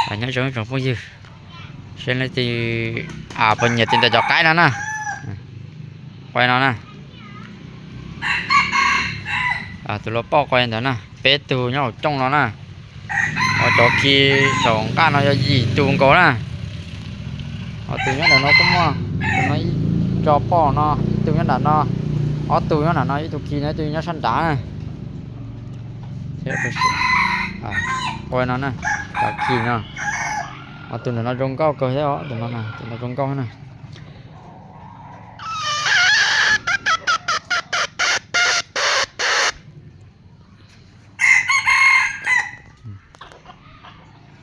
Nyob zoo tsoom phooj ywg, saib leej twg puas nyiam tiv ntawm cov qaib no na. Qua no na. Tus lau poj qua ntawd na, peb tug nyob hauv cooj no na. Ho cov khi saum nqaj no yog yim tus nkaus na. Ho tus nyob ntawm no kuj muaj, tus no ib co poj no, ib tug nyob nram no, ob tug nyob nram no, ib tug khi no, ib tug nyob sab nrad na. Qua no na, cov khi no. Ho tus ntawm no zoo nkauj kawg thiab os, tus no, tus no zoo nkauj na.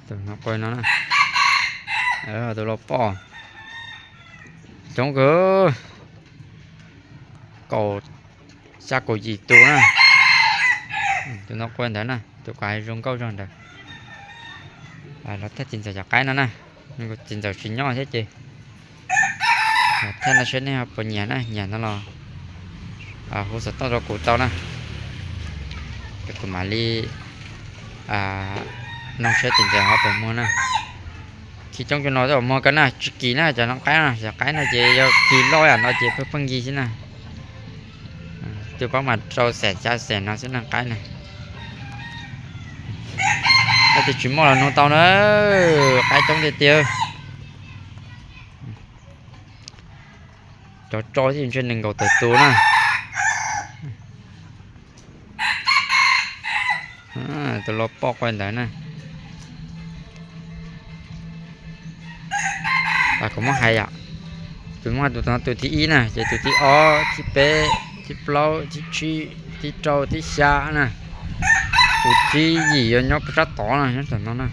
Tus no qua no na, tus lau poj coob kawg, kaum xya kaum yim tus na. Tus no qua ntawd na, tus kuv hais zoo nkauj zog ntawd. Los thaj txiv ntxawm cov qaib no na, kuv txiv ntxawm tsis nyob thiab ces thiaj no, saib nej puas nyiam na, nyiam no los hu xov tooj rau kuv tau na. Ces kuv mam li noog saib txiv ntxawm ho puas muag na. Khi coob cuag no twb muag kawg na, tsis kim na, cov no qaib no, cov qaib no ces yog khi loj yam no ces pheej pheej nki xwb na. Twb pab mas rau xees xya xees no xwb na qaib na. Leej twg tsis muaj los nug tau na, qaib coob tiag tiag. Cov tsov thiab ntshe nees nkaum tawm tus na. Tus lau poj qua ntawd na. Kuv muab hais yom, tus muab hais tus no tus thib ib na, ces tus thib ob, thib peb, thib plaub, thib tsib, thib rau, thib xya na. Tus thib yim yuav nyob puag sab tod na, nyob tom no na.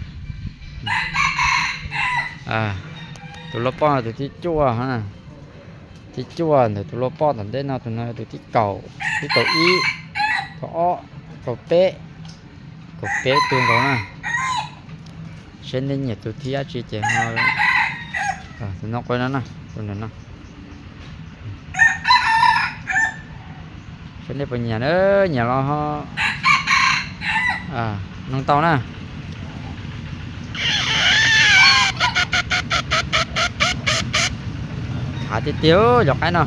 Tus lau poj tus thib cuaj, thib cuaj ntawm tus lau poj tom ntej no, tus no tus thib kaum, thib kaum ib, kaum ob, kaum peb, kaum peb tus nkaus na. Saib nej nyiam tus thib dab tsi ces tus no qua no na, tus ntawm no. Saib nej puas nyiam, nyiam los ho noog tau na. Khav tiag tiag cov qaib no.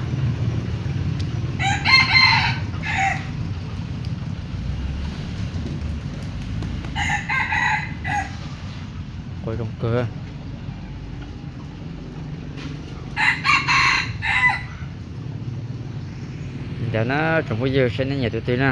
Qua zoo kawg. Ntawd na tsoom phooj ywg, saib nej nyiam tus twg na.